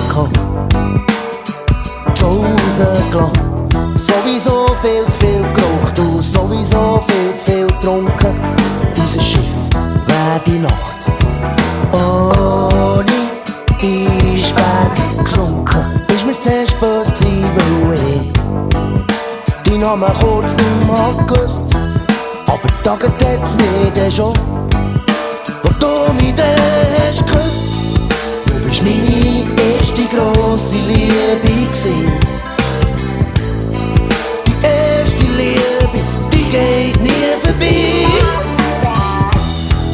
gehabt, zu Hause gelassen. Sowieso viel zu viel geraucht und sowieso viel zu viel getrunken. Unser Schiff wär die Nacht ohne Eisberg gesunken. Ist mir zuerst böse gewesen, weil ich deinen Namen kurz nicht mehr gewusst. Aber taget hat's mir dann schon, wo du mich dann hast geküsst. Du bist meine erste grosse Liebe gewesen. Die erste Liebe, die geht nie vorbei.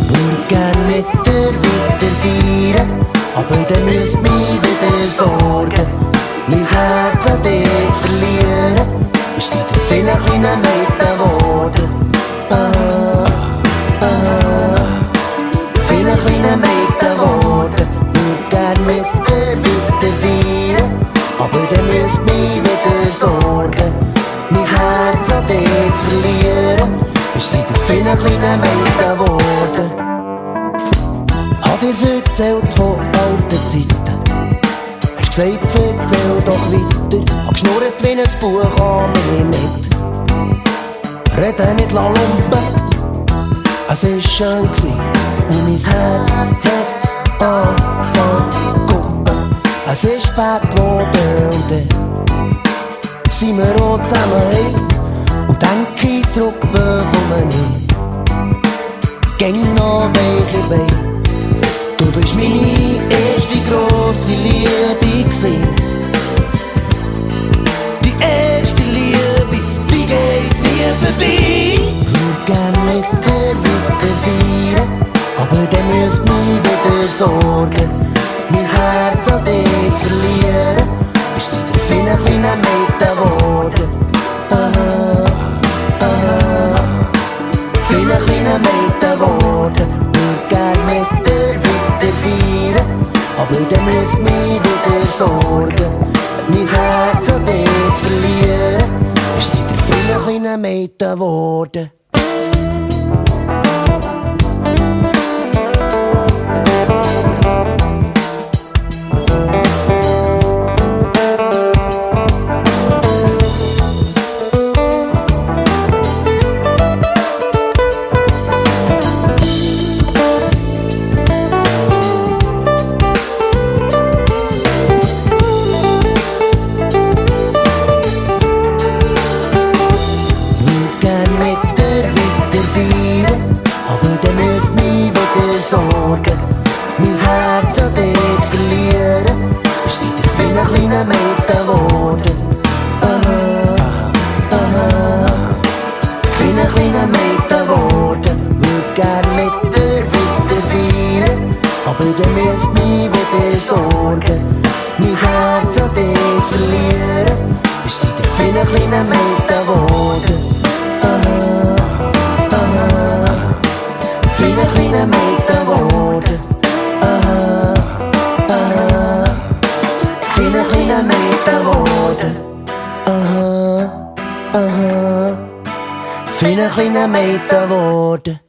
Würde gern mit dir weiter feiern, aber dann müsst mich wieder sorgen. Mein Herz an dir zu verlieren, ist seit der vielen kleinen Mädchen geworden. Viele kleine Mädchen geworden. Würde gern mit dir weiter feiern, aber dann müsst mich wieder sorgen. Mein Herz an dir zu verlieren, ist seit der vielen kleinen Mädchen geworden. Hat dir erzählt von alten Zeiten, hast gesagt, erzähl doch weiter. Hab geschnurrt wie ein Buch an mir mit. Rede nicht lumpen, es war schön gewesen und mein Herz hat angefangen zu kuppen. Es ist spät geworden und dann sind wir auch zusammen heim. Und denke ich zurück, bekomme ich gäng noch weiche Beine. Du bist meine erste grosse Liebe gewesen. Die erste Liebe, die geht nie vorbei. Würde gern mit dir weiter feiern, aber dann müsst mich wieder sorgen. Mein Herz an dir zu verlieren, ist seit der vielen kleinen Mädchen geworden. Viele kleine Mädchen geworden. Würde gern mit dir weiter feiern, aber dann müsst mich wieder sorgen. Mein Herz an dir zu verlieren, ist seit der vielen kleinen Mädchen geworden. Sorgen. Mein Herz an dir zu verlieren, ist seit der vielen kleinen Mädchen geworden. Viele kleine Mädchen geworden. Würde gern mit dir weiter feiern, aber dann müsst mich wieder sorgen. Mein Herz an dir zu verlieren, ist seit der vielen kleinen Mädchen geworden. Viele kleine Mädchen geworden. Viele kleine Mädchen geworden. Viele kleine Mädchen geworden.